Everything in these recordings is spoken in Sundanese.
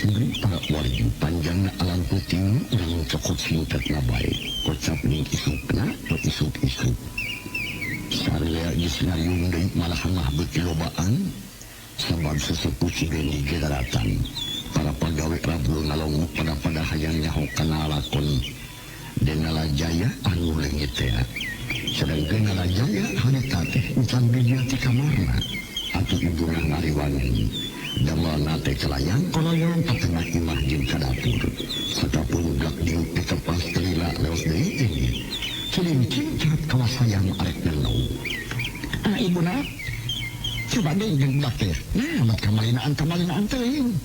sendiri para wargi panjangna alam peuting urang cokot singkatna bae kocap ning isukna atau isuk-isuk sararea geus ngariung deui malah mah beuki lobaan sabab sesepuh Cibendi ge daratan para pagawe rabul ngalongok pada-pada hayang nyaho kana lakon den Nalajaya anu leungit teh sedangkeun Nalajaya harita teh encan bijil ti kamarna atuh ibuna ngariwangan damelna teh kelayang koloyong ka tengah imah jeung ka dapur satapun budak diuk ditepas telila leos deui teh cilincing cat kawas hayang arek ngenou. Ah ibuna coba deui jeung budak teh nah mat kamalinaan teuing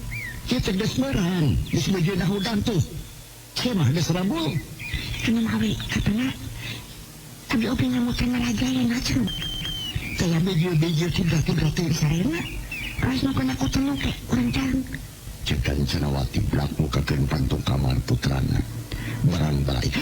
kieu teh geus meurang geus bejeuna hudang tuh cenah geus rabul cenah mawi katana abdi oge nyamutan Nalajaya ngaceng teh bijil-bijil tibra-tibra teh sarena kawas nu kana kutenu teh urang cang Cek Kancanawati blak mukakeun pantu kamar putrana barang baraik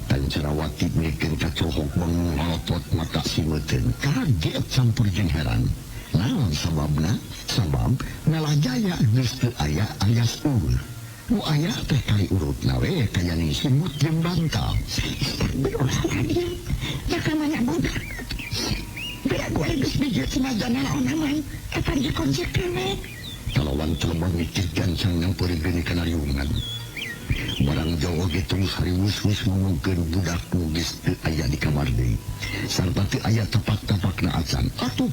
Kancanawati mikeun kacohok bangun malotot mata simeuteun kaget campur jeung heran naon sababna sabab Nalajaya geus teu aya alias eueuh nu aya teh kali urutna we kaya ning simut jeung bantal. Astagfirullahaladzim ya kamana budak biar gue geus bijil cenah naon namai kapan dikunci kene kalawan celebon mikir gancang nyamperin geni kana riungan barang jauh oge terus hariwus-wus ngomongkeun budak nu geus teu aya di kamar deui sarta teu aya tapak-tapakna acan atuh.